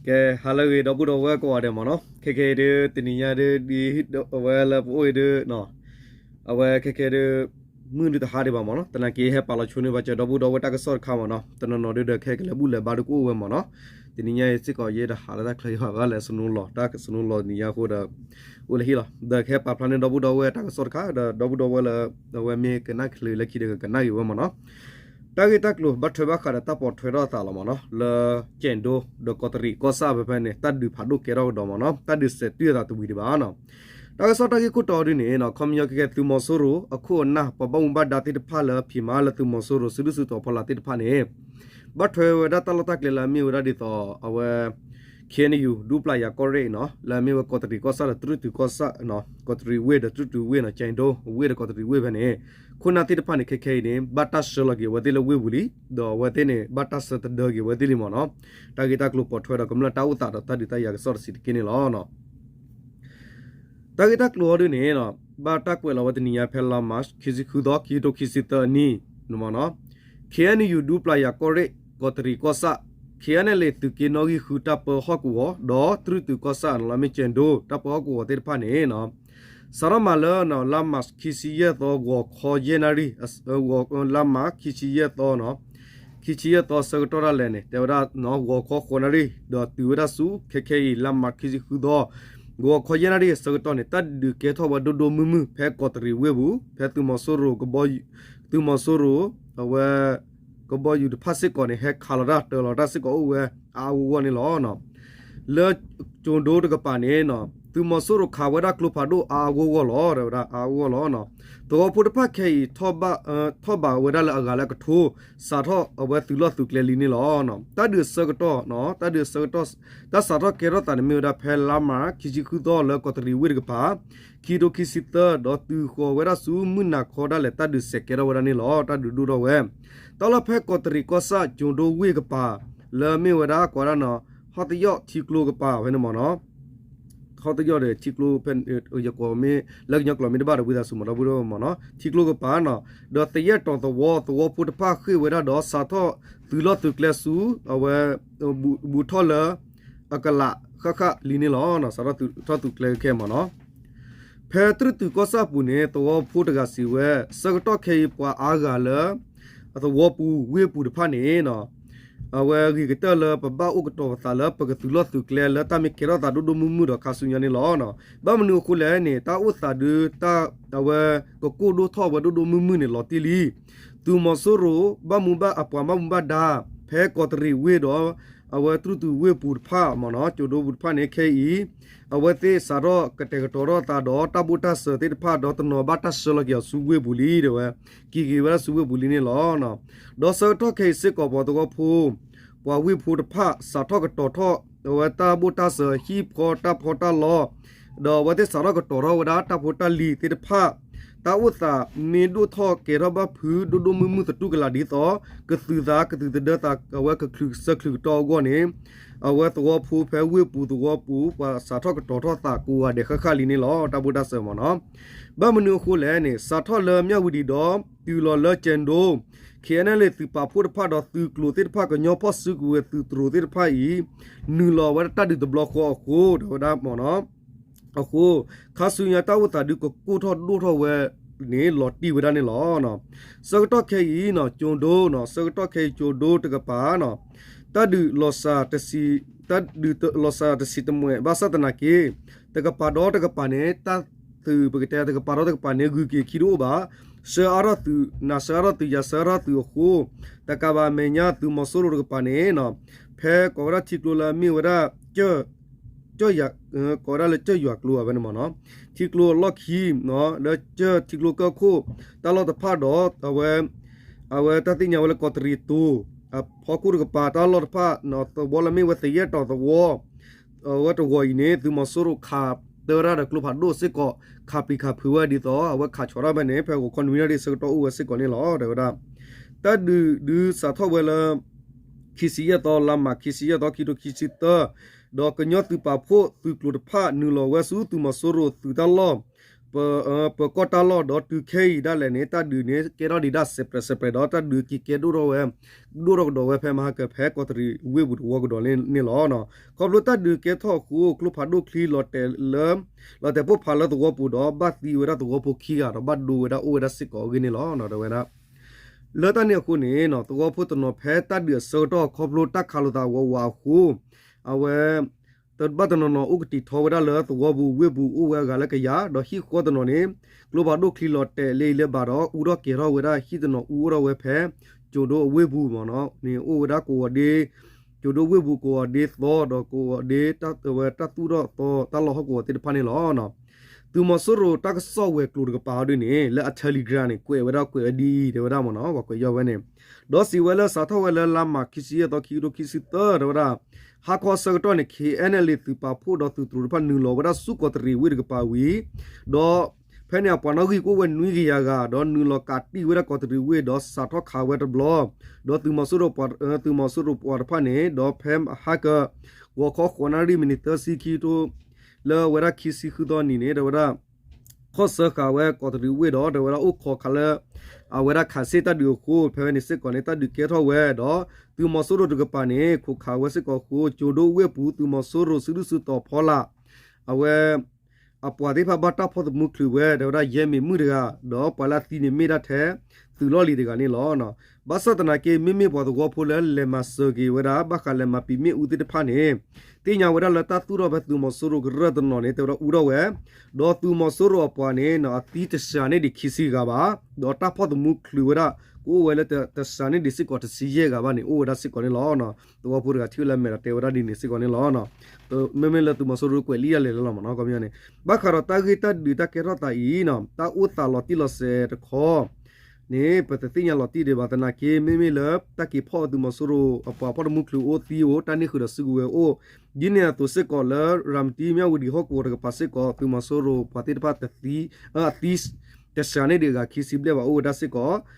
ကဲ ဟါလၢအဂ့ၤ ဒီပုၢ်ဒီဝဲၢ်ကိးဂၤဒဲးမ့ၢ်နီၤ, ခဲခဲအံၤဒုး တနံၤညါဒုး ဒ်အဝဲလၢပအိၣ်အံၤဒုး အဝဲခဲခဲဒုး မုၢ်ဒုးတဟါဒံးဘၣ်မ့ၢ်နီၤ, သနာ်က့ဟဲပာ်လီၤဆိန့ၢ်ဘၣ်စၢၤဒီပုၢ်ဒီဝဲၢ်တၢ်ကစီၣ်တခါမ့ၢ်နီၤ, တနီၤနီၤဒုးဒီးခဲကလဲၤဘူၣ်လဲၤဘါဒုးကအိၣ်ဝဲမ့ၢ်နီၤ, တနံၤညါအံၤစ့ၢ်ကီးယဲဒၣ်ဟးလၢတၢ်ချၢယဟးဘၣ်လဲၤစနိလီၤ တၢ်ကစနိလီၤတနံၤညါအဃိဒီး အိၣ်လၢဟံၣ်လီၤ ဒီးကဟဲပာ်ဖျါန့ၢ်ဒီပုၢ်ဒီဝဲၢ်တၢ်ကစီၣ်တခါ ဒီးဒီပုၢ်ဒီဝဲၢ်လၢ အဝဲမ့ၢ်ကနၣ်ချုးလၢခံဒီးကကနၣ်က့ၤဝဲမ့ၢ်နီၤ တၢ်ဂ့ၢ်တၢ်ကျိၤဘၣ်ထွဲဘၣ်ဃးဒီးတၢ်ပိာ်ထွဲထီၣ်အသးလီၤမ့ၢ်နီၤ, လၢကၠဲၣ်ဒိ ဒီးကီးတရံးကီၢ်ဆၣ်ဖဲဖဲန့ၣ် တၢ်ဒုးဖးဒိၣ်ကဲထီၣ်ကဒီးမ့ၢ်နီၤ, တၢ်ဒုးစဲးတွံၢ်အသးတဝံၤဒံးဘၣ်နီၤ. တၢ်ကစီၣ်တၢ်ဂ့ၢ်ခိၣ်တီဒုန့ၣ် ခီပညီခဲကဲသုးမီၤစိရိၤအခိၣ်အနၢ် ပှၤဘၣ်မူဘၣ်ဒါသ့ၣ်တဖၣ်လၢဖံးမၤလၢသုးမီၤစိရိၤစုဒုၣ်စုတီၤဖီလာ်သ့ၣ်တဖၣ်န့ၣ် ဘၣ်ထွဲဝဲဒၣ်တၢ်လီၢ်တၢ်ကျဲလၢအမ့ၢ်ဝဲဒၣ်ဒ်သိး အဝဲ ခ့ၣ်အဲၣ်ယူၣ် ဒူပျၢ်ယၤကီၢ်ရ့ၣ်နီၤ, လၢအမ့ၢ်ဝဲကီးတရံးကီၢ်ဆၣ်ဒီးတြူၢ်တုၤကီၢ်ဆၣ်, ကီးတရံးဝ့ၢ်ဒီးတြူၢ်တုၤဝ့ၢ်နီၤ, ကၠဲၣ်ဒိဝ့ၢ်ဒီးကီးတရံးဝ့ၢ်ဖဲန့ၣ် ခိၣ်နၢ်သ့ၣ်တဖၣ်န့ၣ် ခဲခဲအံၤန့ၣ် ဘၣ်တၢ်ဆှၢလီၤက့ၤအဝဲသ့ၣ်လၢဝ့ၢ်ပူၤလံ, ဒီးအဝဲသ့ၣ်န့ၣ် ဘၣ်တၢ်ဆှၢတဒၢက့ၤအဝဲသ့ၣ်လံမ့ၢ်နီၤ. တၢ်ဂ့ၢ်တၢ်ကျိၤပိာ်ထွဲဒီးကမျၢၢ်တၢ်အိၣ်သးဒီးတၢ်ဒုးတၢ်ယၤကစီၣ်တဆံးတက့ၢ်န့ၣ်လီၤ. တၢ်ဂ့ၢ်တၢ်ကျိၤအီၤဒုန့ၣ် ဘၣ်တၢ်ကွဲးလီၤဝဲတနံၤညါဖဲလါမး ခံဆံဃုသီ ခံကထိခံဆံသၢအနံၤမ့ၢ်နီၤ, ခ့ၣ်အဲၣ်ယူၣ် ဒူပျၢ်ယၤကီၢ်ရ့ၣ် ကီးတရံးကီၢ်ဆၣ်, ခ့ၣ်အဲၣ်ယူၣ် သုးက့နီၣ်ဂံၢ်ဃုတၢ်ပၢဟီၣ်ကဝီၤ ဒီးတြူၢ်တုၤကီၢ်ဆၣ်နီၤ လၢအမ့ၢ်ကၠဲၣ်ဒိတၢ်ပၢဟီၣ်ကဝီၤသ့ၣ်တဖၣ်န့ၣ် စးထီၣ်မးလၢ လါမး ခံဆံယဲၢ်သီ ဂီၤခီယဲၢ်နၣ်ရံၣ်, လါမး ခံဆံယဲၢ်သီ ခံဆံယဲၢ်သီဆၢကတီၢ်ဒၣ်လဲာ်န့ၣ် တဲဝဲဒၣ် ဂီၤခီဃိးနၣ်ရံၣ် ဒီးတုၤဝဲဒၣ်ဆူ ခဲခဲအံၤ လါမး ခံဆံဃုသီ ဂီၤခီယဲၢ်နၣ်ရံၣ်အဆၢကတီၢ်န့ၣ် တၢ်ဒုးကဲထီၣ်ဝဲဒိၣ်ဒိၣ်မုၢ်မုၢ် ဖဲကီးတရံးဝ့ၢ်ပူၤ ဖဲသုးမီၤစိရိၤ သုးမီၤစိရိၤ အဝဲ ကဘီယူၤတဖၣ်စ့ၢ်ကီးန့ၣ် ဟဲခးလီၤတၢ်တၢလီၤတၢ်စ့ၢ်ကီးအိၣ်ဝဲအါအါဂီၢ်ဂီၢ်န့ၣ်လီၤ. လၢကၠိၤဒိတကပၤန့ၣ် သုးမီၤစိရိၤခးဝဲဒၣ်ကျိဖးဒိၣ်အါအါဂီၢ်ဂီၢ်လီၤ တဲဝဲဒၣ်အါအါဂီၢ်ဂီၢ်လီၤ. သဝီဖိတဖၣ်ခဲအံၤ ထီၣ်ဘၣ်ဝဲဒၣ်လၢအဂၤလၢအကထိ စးထီၣ်အဝဲသုးလီၢ်သုးကျဲလံန့ၣ်လီၤ. တၢ်ဒုးဆၢကတီၢ် တၢ်ဒုးဆၢကတီၢ် တၢ်စးထီၣ်ကဲထီၣ်သးန့ၣ်မ့ၢ်ဝဲဒၣ်ဖဲလါမး ခံဆံဃုသီလၢကီးတရံးဝ့ၢ်တကပၤ ခံကထိခံဆံသၢ ဒီးတုၤဃီၤဝဲဒၣ်ဆူမုၢ်နၤခီဒၣ်လဲာ် တၢ်ဒုးစဲးကဲထီၣ်ဝဲဒၣ်န့ၣ်လီၤ. တၢ်ဒုးဒိၣ်ထီၣ်ဝဲ တၢ်လီၢ်ဖဲကီးတရံးကီၢ်ဆၣ် ကၠိၤဒိဝ့ၢ်ကပၤ လၢအမ့ၢ်ဝဲဒၣ်ကိးဒၣ်နီၤ ဟီၣ်သယီၣ်ထံကျိကပၤဖဲန့ၣ်မ့ၢ်နီၤ ဟီၣ်သယီၣ်ဒီးထံကျိဖဲ ယကွီၢ်မ့ၢ် လၢကညီကျိာ်မ့ၢ်တဘၣ်ဒီးဝံသးစူၤမ့ၢ်ဒီပုၢ်ဒီဝဲၢ်မ့ၢ်နီၤ ထံကျိကပၤနီၤ ဒီးသယဲၢ်တီၤသဝီ သဝီဖိတဖၣ်ဃ့ၢ်ဝဲဒၣ်ဒီးစးထီၣ်သုးလီၢ်သုးကျဲဆူ အဝဲ ဘူးထီၣ်လၢ အကလးဃၣ်ဃၣ်လံန့ၣ်လီၤ. စးထီၣ်သုးထီၣ်သုးကျဲခဲမ့ၢ်နီၤ ဖဲတြူၢ်တုၤကီၢ်ဆၣ်အပူၤန့ၣ် သဝီဖိတဂၤစံးဝဲ ဆၢကတီၢ်ခဲအံၤပှၤအါဂၤလၢ အသဝီပူၤဝ့ၢ်ပူၤတဖၣ်န့ၣ် အဝဲဂ့ၤကတၢၢ်လၢပဘၣ်အိၣ်ကတီၤပသးလၢပကသုးလီၢ်သုးကျဲလၢတၢ်မ့ၢ်ကဲထီၣ်သးဒိၣ်ဒိၣ်မုၢ်မုၢ်ဒီးခါဆူညါန့ၣ်လီၤ. ဘၣ်မနုၤအဃိလဲၣ်န့ၣ် တၢ်အိၣ်သးဒုးတၢ် အဝဲကကိၢ်ဒိၣ်ထီၣ်ဝဲဒိၣ်ဒိၣ်မုၢ်မုၢ်န့ၣ်လီၤတံၢ်လံ. သုးမီၤစိရိၤ ဘၣ်မူဘၣ်အပှၤဘၣ်မူဘၣ်ဒါ ဖဲကီးတရံးဝ့ၢ်ဒီး အဝဲတြူၢ်တုၤဝ့ၢ်ပူၤတဖၣ်မ့ၢ်နီၤ ကၠိၤဒိပူၤတဖၣ်န့ၣ် ခဲအံၤ အဝဲသ့ၣ်စးထီၣ်ကတဲာ်ကတီၤထီၣ်သးဒီးတၢ်ဘိၣ်တၢ်စၢၤသ့ၣ်တဖၣ်ဒီးတနီၤဘၣ်တၢ်ဆှၢလီၤက့ၤအီၤဆူဝ့ၢ်ပူၤလံတဲဝဲ က့ၤက့ၤဝဲဒၣ်ဆူဝ့ၢ်ပူၤလံန့ၣ်လီၤ. ဒီးဆၢကတီၢ်ခဲအံၤစ့ၢ်ကီးပှၤသဝီဖိ ပှၤဝ့ၢ်ဖိတဖၣ်စးထီၣ်ကတီၤထီၣ် အဝဲတၢ်ဘိၣ်တၢ်စၢၤဟံၣ်ဖီတၢ်ဖီတၢ်လီ ဒီးအဝဲသ့ၣ်စးထီၣ်ကတီၤထီၣ်ဝဲဒၣ်တၢ်ဖိတၢ်လံၤသ့ၣ်တဖၣ် တၢ်အိၣ်သးမ့ၢ်ဒိၣ်ထီၣ်ကဲထီၣ်ဘၣ်ဖုးဒိၣ်ဒိၣ်မုၢ်မုၢ်သတူၢ်ကလာ်ဒ်သိး ကသုးသးကသုးသဒၢသးအဝဲကချုးဆၢချုးကတီၢ်အဂီၢ်န့ၣ် အဝဲသဝီဖိဖဲဝ့ၢ်ပူၤသဝီပူၤ ပှၤစးထီၣ်ကတီၤထီၣ်သးကိးဂၤဒဲးဃၣ်ဃၣ်လံန့ၣ်လီၤ တၢ်ဘိၣ်တၢ်စၢၤမ့ၢ်နီၤ. ဘၣ်မနုၤအဃိလဲၣ်န့ၣ် စးထီၣ်လၢမၠၣ်ဝတံၤဒီး တုၤလီၤလၢကၠဲၣ်ဒိ ခ့ၣ်အဲၣ်ယူၣ် သုးပာ်ဖှိၣ်တဖၣ်ဒီးသုးကျိၤသ့ၣ်တဖၣ် ကညီဖီၣ်စုကဝဲၤသုးတြိၤသ့ၣ်တဖၣ်အံၤ နုာ်လီၤဝဲဒၣ်တၢ်ဒုးတဘျီဃီအဃိ တဲဝဲဒၣ်မ့ၢ်နီၤ အဃိ ခါဆူညါတၢ်အိၣ်သးဒုးကကိၢ်ထီၣ်ဒိၣ်ထီၣ်ဝဲန့ၣ် လီၤတံၢ်ဝဲဒၣ်န့ၣ်လီၤ. ဆၢကတီၢ်ခဲအံၤနီၤ ကၠိၤဒိနီၤ ဆၢကတီၢ်ခဲအံၤကၠိၤဒိတကပၤနီၤ တၢ်ဒုးလီၤစၢ်တဆံ တၢ်ဒုးလီၤစၢ်တဆံးတမှဲာ် ဘၣ်ဆၣ်သနာ်က့ တကပၤဒီးတကပၤန့ၣ် တၢ်သုးပကတဲတကပၤဒီးတကပၤန့ၣ် ဂုၤက့ၤခံတအိၣ်ဘၣ်. ဆှၢအါထီၣ်သုး နၤဆှၢအါထီၣ်သုး ယၤဆှၢအါထီၣ်သုးအဃိ တကးဘၣ်အမဲာ်ညါသုးမီၤစိရိၤတကပၤန့ၣ်နီၤ ဖဲကိးဝဲဒၣ်ထံကျိလၢအမ့ၢ်ဝဲဒၣ် ကၠၢ်ယၤ ကိးဝဲဒၣ်လၢကၠၢ်ယွၤကျိအဝဲန့ၣ်မ့ၢ်နီၤ ထံကျိအလီၢ်ခံ လၢကၠၢ်ထံကျိကၢၢ်ခိၣ် တၢ်လီၢ်တဖၣ်ဒီး အဝဲ အဝဲတၢ်သ့ၣ်ညါဝဲလၢကီးတရံးတိၤ အဖီခိၣ်တကပၤ တၢ်လီၢ်တဖၣ် သဝီလၢမ့ၢ်ဝဲသယဲၢ်တီၤသဝီ အဝဲတဝီၤအံၤန့ၣ် သုးမီၤစိရိၤခးတၢၢ်ဝဲဒၣ်ဒီးကျိဖးဒိၣ်စ့ၢ်ကီး ခးပျံၤခးဖုးဝဲဒ်သိး အဝဲခးဆီၣ်တၢ်ဖဲန့ၣ် ဖဲဂီၤခီနွံနၣ်ရံၣ်ဆၢကတီၢ်အိၣ်ဝဲစ့ၢ်ကီးန့ၣ်လီၤ တဲဝဲဒၣ် တၢ်ဒုးဒုးစးထီၣ်ဝဲလၢ ခံဆံယဲၢ်သီ လါမး ခံဆံယဲၢ်သီ ခံကထိခံဆံသၢ ဒီးကညီသုးပာ်ဖှိၣ်သုးကျိၤတဖၣ် နုာ်လီၤဝဲဆူသုးမီၤစိရိၤသုးတၢ်လီၢ် ပၢၤကီၢ်တၢ်လီၢ်ဒီးတုၤခဲအံၤဒၣ်လဲာ်န့ၣ် တၢ်ဒုးန့ၣ် ကဲထီၣ်ဒံးဒၣ်စဲးပြဲးစဲးပြဲးဒီး တၢ်ဒုးက့ၤကဲဒိၣ်ထီၣ်ဝဲ ဒိၣ်ထီၣ်ကဒီးဝဲဖဲမဟါကၢၤဖဲကီးတရံးဝ့ၢ်ပူၤတဝီကဒီးန့ၣ်လီၤ. ခီဖျိတၢ်ဒုးကဲထီၣ်အဃိ ကျိဖးဒိၣ်ချံလီၤတဲာ်လၢ လီၤတဲာ်ပိၢ်ဖးလၢသဝီပူၤဒီး ဘၣ်သံဝဲဒၣ်သဝီဖိခံဂၤဒီး ဘၣ်ဒိဝဲဒၣ်အိၣ်ဝဲဒၣ်စ့ၢ်ကီးအဂ့ၢ်န့ၣ်လီၤ. တဲဝဲဒၣ် လၢတၢ်န့ၣ်အဃိန့ၣ် သဝီဖိတနီၤဖဲတၢ်ဒုးအဆၢကတီၢ်ခီဖျိတၢ်ခးလိာ်သးဝးဝးအဃိ အဝဲ တဘၣ်တနီၤနီၤအိၣ်ကတံာ်ထီဝဲဒၣ်လၢသဝီပူၤဝ့ၢ်ပူၤအိၣ်ဝဲအဂၤလၢကယၤ ဒီးဟံၣ်ဃီတနီၤန့ၣ် ကျိဖးဒိၣ်ချံလီၤတဲာ်လၢအံၤလၢဘၣ်ဒီး အူထီၣ်ကဲၤထီၣ်ဝဲဒၣ်ဟံၣ်တနီၤအူအိၣ်ထီၣ်ဝဲဖဲ ကၠိၤဒိဝ့ၢ်ပူၤမ့ၢ်နီၤန့ၣ် အိၣ်ဝဲဒၣ်ကိးဂီၤဒ့ ကၠိၤဒိဝ့ၢ်ပူၤကိးဂီၤဒ့သီဒီးကိးဂီၤဒ့တၢ်ဝဲတၢ်သူၣ်ထီၣ်သီတၢ်လီၢ်ဟီၣ်ကဝီၤသ့ၣ်တဖၣ်န့ၣ်လီၤ. သုးမီၤစိရိၤတၢ်ကစီၣ်ဝဲၤကျိၤတကပၤအီၤဒ်န့ၣ် လၢအ Telegram န့ၣ် ကွဲးဝဲဒၣ်ကွဲးဝဲဒ်အံၤ တဲဝဲဒၣ်မ့ၢ်နီၤ ပှၤကွဲးယီၤဝဲန့ၣ် ဒီးစံးဝဲလၢစးထီၣ်ဝဲလၢလါမးခံဆံယဲၢ်သီ ခံကထိခံဆံသၢ တဲဝဲဒၣ် ဟါခီအဆၢကတီၢ်န့ၣ် KNLA သုးပာ်ဖှိၣ်ဒီးသုးတြိၤတဖၣ်နုာ်လီၤဝဲဒၣ်ဆူကီးတရံးဝ့ၢ်တကပၤဝံၤ ဒီး ဖဲန့ၣ်အပှၤနီၣ်ဂံၢ်ကအိၣ်ဝဲနွံကယၤဂၤ ဒီးနုာ်လီၤကးတံၢ်ဝဲဒၣ်ကီးတရံးဝ့ၢ်ဒီးစးထီၣ်ခးဝဲတဘျီ ဒီးသုးမီၤစိရိၤ သုးမီၤစိရိၤပှၤတဖၣ်န့ၣ် ဒီးဖဲဟါကၢၤ ဂီၤခီဃိးနၣ်ရံၣ်မံးနံးသၢဆံခံကထိ လၢအဝဲဒၣ်ခံဆံဃုသီနံၤန့ၣ် တဲဝဲဒၣ် ခီၣ်ဆၢဃာ်ဝဲကီးတရံးဝ့ၢ်ဒီး တဲဝဲဒၣ်အိၣ်ခိးခးလၢ အဝဲဒၣ်ခးစ့ၣ်တၢ်ဒုးအဃိ ဖဲဝဲန့ၣ်စ့ၢ်ကီးန့ၣ် တၢ်ဒုးကဲထီၣ်ဝဲဒီး သုးမီၤစိရိၤတကပၤန့ၣ် ခိးခးဝဲစ့ၢ်ကီးအဃိ ကၠိၤဒိဝ့ၢ်ပူၤ သုးမီၤစိရိၤစုဒုၣ်စုတီၤဖီလာ် အဝဲ အပှၤသ့ၣ်တဖၣ်ဘၣ်တၢ်ဖီၣ်သမူချုးဝဲ တဲဝဲဒၣ်ယဲၢ်မံၤမုၣ်တဂၤ ဒီးပှၤလၢအသံန့ၣ်မ့ၢ်ဒၣ်ထဲ သုးလီၢ်လံၤတဂၤန့ၣ်လီၤ. ဘၣ်ဆၣ်သနာ်က့ မ့မ့ၢ်ပှၤသဝီဖိလၢလဲၤမၤစၢၤက့ၤဝဲဒၣ် ဘၣ်ဃးလဲၤမၤပံာ်မ့ၣ်အူသ့ၣ်တဖၣ်န့ၣ် သ့ၣ်ညါဝဲဒၣ်လၢတၢ်သူၣ်ထီၣ်ဖဲသုးမီၤစိရိၤကရၢၢ်တနီၤန့ၣ် တဲဝဲဒၣ်အူထီၣ်ဝဲ ဒီးသုးမီၤစိရိၤအပှၤန့ၣ် အသံတစှၤန့ၢ်ဒံးခံဆံဂၤဘၣ် ဒီးတၢ်ဖီၣ်သမူချုးဝဲဒၣ် ကအိၣ်ဝဲလၢတစှၤန့ၢ်ဒံးစ့ၢ်ကီးတဆံယဲၢ်ဂၤဘၣ်န့ၣ် အိၣ်ဝဲဒၣ်စ့ၢ်ကီးန့ၣ်လီၤ. သဝီဖိတဂၤထံၣ်လၢအမဲာ်ဒီးတဲဝဲဒၣ်ဒ်န့ၣ်စ့ၢ်ကီးန့ၣ်လီၤ. မ့မ့ၢ်လၢသုးမီၤစိရိၤကွဲးလံာ်ဒၣ်လဲာ်လီၤမ့ၢ်နီၤ ခီပညီန့ၣ် ဘၣ်ဃးဒီးတၢ်ဂ့ၢ်တၢ်ဒုးတၢ်ကဲထီၣ်သးအံၤနီၤ တၢ်အိၣ်သးလီၤတံၢ်လီၤဆဲးတခီ န့ၣ် ပတသ့ၣ်ညါလီၤတံၢ်ဒံးဘၣ်သနာ်က့ မ့မ့ၢ်လၢတၢ်က့ၤဖီၣ်သုးမီၤစိရိၤအပှၤဖီၣ်သမူချုးအိၣ်သံအိၣ် တၢ်န့ၢ်ဃုာ်ဒီးစုကဝဲၤအိၣ် ဒ်န့ၣ်အသိးစ့ၢ်ကီးလၢ ရၤမတံ မၠၣ်ဝတံၤဟီၣ်ကဝီၤတကပၤစ့ၢ်ကီး သုးမီၤစိရိၤပှၤသ့ၣ်တဖၣ်တသံ အသံ တစှၤန့ၢ်ဒံးအဂၤခံဆံဘျဲၣ်ဘၣ်အိၣ်ဝဲဒၣ်စ့ၢ်ကီး ဒီး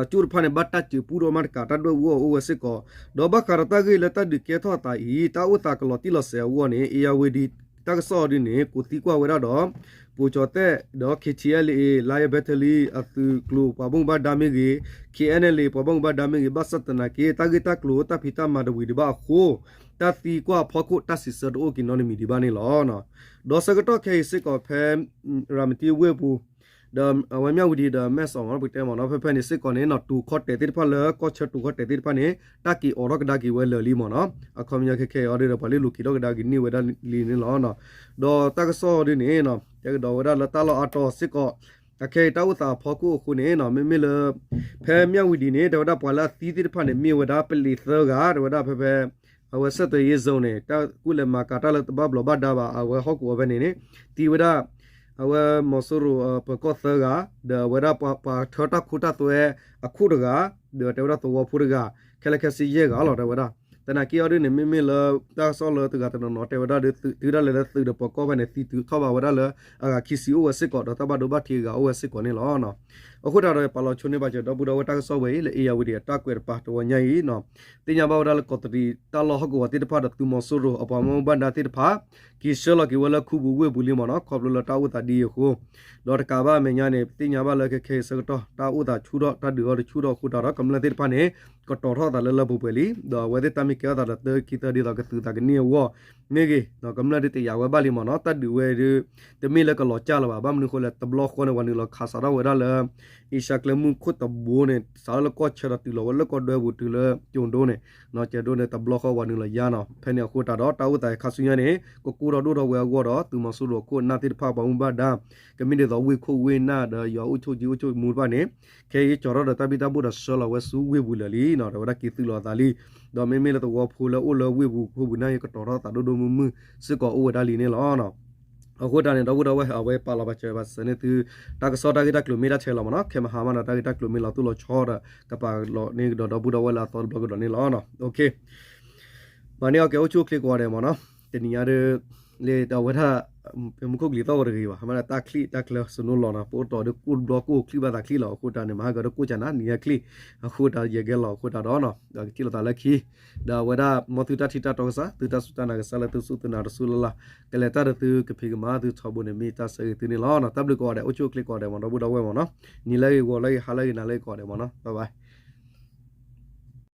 ကၠိတဖၣ်န့ၣ် ဘၣ်တၢ်စၢၤပူထီၣ်မးတကး တၢ်ဒွဲၣ်အူအီၣ်အိၣ်ဝဲစ့ၢ်ကီး ဒီးဘၣ်ဃးဒီးတၢ်ဂ့ၢ်လၢတၢ်ဒုးကဲထီၣ်သးအံၤ တၢ်အိၣ်သးကလီၤတံၢ်လီၤဆဲးအဂီၢ်န့ၣ် အ့ၣ်ယၣ်ဝ့ၤဒံၤ တၢ်ကစီၣ်အီၤဒ်န့ၣ် ကိးသံကွၢ်ဝဲဒၣ်ဒီး ပိာ်ကၠီၤသဲၣ် ဒီး ခ့ထံအဲလ်အ့ လါယဲဘဲထၢလံ အသုးကျိၤပှၤဘၣ်မူဘၣ်ဒါမ့ၢ်ဂ့ၤ ခ့အဲနလ့ ပှၤဘၣ်မူဘၣ်ဒါမ့ၢ်ဂ့ၤ ဘၣ်ဆၣ်သနာ်က့ တၢ်ဂ့ၢ်တၢ်ကျိၤတၢ်ဖံးတၢ်မၤတဝံၤဒံးဘၣ်အဃိ တၢ်သံကွၢ်အဖီခိၣ် တၢ်စံးဆၢတအိၣ်က့ၤနီတမံၤဒံးဘၣ်န့ၣ်လီၤ. ဒီးဆၢကတီၢ်ခဲအံၤစ့ၢ်ကီးဖဲ ရၤမတံဝ့ၢ်ပူၤ ဒီးအဝဲမၠၣ်ဝတံၤဒီးမဲၢ်ဆီးမ့ၢ်နီၤ ပကတဲမ့ၢ်နီၤ ဖဲဖဲန့ၣ်စ့ၢ်ကီးန့ၣ်နီၤ တိၤခီၣ်တဲာ်သ့ၣ်တဖၣ်လၢကီၢ်ဆၢတိၤခီၣ်တဲာ်သ့ၣ်တဖၣ်န့ၣ် တၢ်က့ၤအိးထီၣ်ကဒါက့ၤဝဲလၢာ်လံမ့ၢ်နီၤ အခီပညီခဲခဲအံၤအီၤဒ်ဒီး ပှၤလၢလူၤက့ၤထီၣ်ကဒါက့ၤန့ၢ်ဝဲဒၣ်လံန့ၣ်လီၤ. ဒီးတၢ်ကစီၣ်အီၤဒ်န့ၣ်နီၤ တဲကဒီးဝဲဒၣ်လၢတၢ်လီၢ်အါတီၤစ့ၢ်ကီး အခဲအံၤတၢ်အိၣ်သးအဖီခိၣ်အဃိန့ၣ်နီၤ မ့မ့ၢ်လၢ ဖဲမၠၣ်ဝတံၤန့ၣ် တဲဝဲဒၣ်ပှၤလၢအသံသ့ၣ်တဖၣ်န့ၣ် မ့ၢ်ဝဲဒၣ်ပလံးသၢဂၤ တဲဝဲဒၣ်ဖဲဖဲ အဝဲဆက်သွယ်ရေးဇုန်န့ၣ် တၢ်ကူၣ်လဲၤမၤကၤတၢ်လၢတဘၣ်ဘျီးဘၣ်ဒါဘၣ် အဝဲဟီၣ်ကဝီၤဖဲန့ၣ်န့ၣ် သံဝဲဒၣ် အဝဲမီၤစိရိၤပၢၤကီၢ်သၢဂၤ ဒီးအဝဲဒၣ်ပှၤထၢတၢ်ခိတၢ်သွဲအခိၣ်တဂၤ ဒီးတဲဝဲဒၣ်သဝီဖိတဂၤ ခဲလၢာ်ခဲဆ့ယဲၢ်ဂၤလီၤ တဲဝဲဒၣ်. သနာ်က့အီၤဒ်န့ၣ် မ့မ့ၢ်လၢတၢ်ကစီၣ်လၢတဂၤတနီၤနီၤတဲဝဲဒၣ်ဒီး တုၤဒၣ်လဲာ်လၢသုးဒီးပၢၤကီၢ်ဖဲန့ၣ် သံတုၤထီၣ်ဘၣ်ဝဲဒၣ်လၢအဂၤခံဆံအိၣ်ဝဲစ့ၢ်ကီး ဒီးတၢ်ဘၣ်ဒိဘၣ်ထံးအဂၤအိၣ်ဝဲစ့ၢ်ကီးန့ၣ်လီၤ. အဃိတၢ်ဒီးပာ်လီၤဆိန့ၢ်ဘၣ်စၢၤဒီပုၢ်ဒီဝဲၢ်တၢ်ကစီၣ်ဝဲအံၤ လၢအ့ၣ်ယၣ်ဝတံၤအတၢ်ကွဲးတပၤတဝီညါအံၤ သ့ၣ်ညါဘၣ်ဝဲဒၣ်လၢကီးတရံးတၢ်လီၢ်ဟီၣ်ကဝီၤသ့ၣ်တဖၣ်ဒီးသုးမီၤစိရိၤအပှၤဘၣ်မူဘၣ်ဒါသ့ၣ်တဖၣ် က့ၤဆှၢလီၤက့ၤဝဲလၢခူပူၤဝ့ၢ်ပူၤလံမ့ၢ်နီၤ ခီဖျိလၢတၢ်အိၣ်သးဒ်အံၤအဃိ ဒီးတကးဘၣ်အမဲာ်ညါန့ၣ် သ့ၣ်ညါဘၣ်လၢခဲခဲအံၤဆၢကတီၢ် တၢ်အိၣ်သးဆူၣ်ထီၣ်တၢ်ဒုးအီၤတဆူၣ်ထီၣ်အဃိတၢ်ဒီး ကမျၢၢ်သ့ၣ်တဖၣ်န့ၣ် ကတီၤထီၣ်အသးလၢလၢပှဲၤပှဲၤလံ ဒီးအဝဲသ့ၣ်တၢ်မ့ၢ်ကဲထီၣ်သးဒီးသၢခံသၢဒ်သိးကသုးသးကန့ၢ်အဂီၢ် မ့ၢ်ဂ့ၤ ကမျၢၢ်ဒ်တယာ်ဝဲဘၣ်လံမ့ၢ်နီၤ တၢ်ဒုးဝဲဒ် တမ့ၢ်လၢကလီၤကၢ်လၢၤဘၣ် ဘၣ်မနုၤအဃိလဲၣ် တဘျီဃီန့ၣ် ပှၤနုာ်လီၤခးစးထီၣ်ဝဲဒၣ်လၢ အ့ရှါကျဲမုၢ်ခိၣ်တဘိန့ၣ် စးထီၣ်လၢကီၢ်ဆၢဒီးတုၤလီၤဝဲလၢကီၢ်ဒွဲပူၤတုၤလၢကၠိၤဒိန့ၣ် ကၠဲးဒိန့ၣ်တဘျီဃီပှၤနုာ်လီၤယါနီၤ ဖဲန့ၣ်အဃိတၢ်ဒီးတၢ်အိၣ်သးခါဆူညါန့ၣ် ကကိၢ်ထီၣ်ဒိၣ်ထီၣ်ဝဲအဂီၢ်ဒီး သုးမီၤစိရိၤအခိၣ်အနၢ်သ့ၣ်တဖၣ်ပှၤမူဘၣ်ဒါ ကမ့ၢ်ဒ်သိးဝ့ၢ်ခိၣ်ဝ့ၢ်နၢ်ဒီးယွၤအိၣ်ဆိၣ်ကံအိၣ်ဆိၣ်မူတဖၣ်န့ၣ် ခဲအံၤကၠီၤထီၣ်ဒီးတၢ်ဘံၣ်တၢ်ဘိၣ်ဒီးဆှၢလီၤဝဲဆူဝ့ၢ်ပူၤလၢာ်လံနီၤ ဒီးဝဲဒၣ်က့ၤသုးလီၤအသးလံ ဒီးမ့မ့ၢ်လၢသဝီဖိလၢအိၣ်လၢဝ့ၢ်ပူၤခိၣ်ပူၤနၢ်ကတီၤထီၣ်သးဒိၣ်ဒိၣ်မုၢ်မုၢ်စ့ၢ်ကီးအိၣ်ဝဲဒၣ်လံန့ၣ်လီၤ. အဃိတၢ်န့ၣ် ဒီပုၢ်ဒီဝဲၢ်အဝဲပာ်လီၤပာ်စၢၤပာ်စၢၤန့ၢ်သု တၢ်ကစီၣ်တၢ်ဂ့ၢ်တၢ်ကျိၤမ့ၢ်တၢ်ထဲလီၤမ့ၢ်နီၤ ခဲမဟါမးဒီးတၢ်ဂ့ၢ်တၢ်ကျိၤမ့ၢ်လီၤသူၣ်လီၤဆီဒီး ကပာ်လီၤန့ၢ်ကဒီးဒီပုၢ်ဒီဝဲၢ်လၢအသီတဘျီကဒီးန့ၣ်လီၤ. မၤန့ၢ်အီၣ်ကဲအိၣ်ဆူၣ်အိၣ်ချ့ကိးဂၤဒဲးမ့ၢ်နီၤ တနံၤညါဒီး လၢအဝဲဒၣ် မူခိၣ်ကလံၤသီၣ်ဂီၤတဂ့ၤဘၣ်, မ့ၢ်ဒၣ်တၢ်ချံၣ်တၢ်ချၢစနိလီၤနီၤ, ပအိၣ်တီဒီးကိၣ်ဘျီကိၣ်ချံၣ်ဘၣ်သးချံၣ်လီၤ. အဃိတၢ်န့ၣ် မဟါကဒီးကိၣ်ကနၤနံၤဟဲချံၣ်, အဃိတၢ်ယဲၢ်ကဲလီၤ အဃိတၢ်ဒီးနီၤ ဒီးကထံၣ်လိာ်သးလၢခံ, ဒီးအဝဲဒၣ်မ်သုတၢ်ထံၣ်တၢ်တီကစၢ်, သုတၢ်စူၢ်တၢ်နာ်ကစၢ်လၢသုစူၢ်သုနာ်တစူၢ်လၢ်လၢ်, ကလဲၤတၢ်ဒီးသုကဖံးကမၤသုထီဘိန့ၣ် မ့ၢ်တၢ်ဆၢဂ့ၤသုန့ၣ်လီၤ. တၢ်ဘျုးကိးဂၤဒဲး အိၣ်ဆူၣ်အိၣ်ချ့ကိးဂၤဒဲးမ့ၢ်ဒီပုၢ်ဒီဝဲၢ်မ့ၢ်နီၤ, နံၤလၢဂ့ၤ ဂီၤလၢဂ့ၤ ဟါလၢဂ့ၤ နၤလၢဂ့ၤကိးဂၤဒဲးမ့ၢ်နီၤ, bye bye.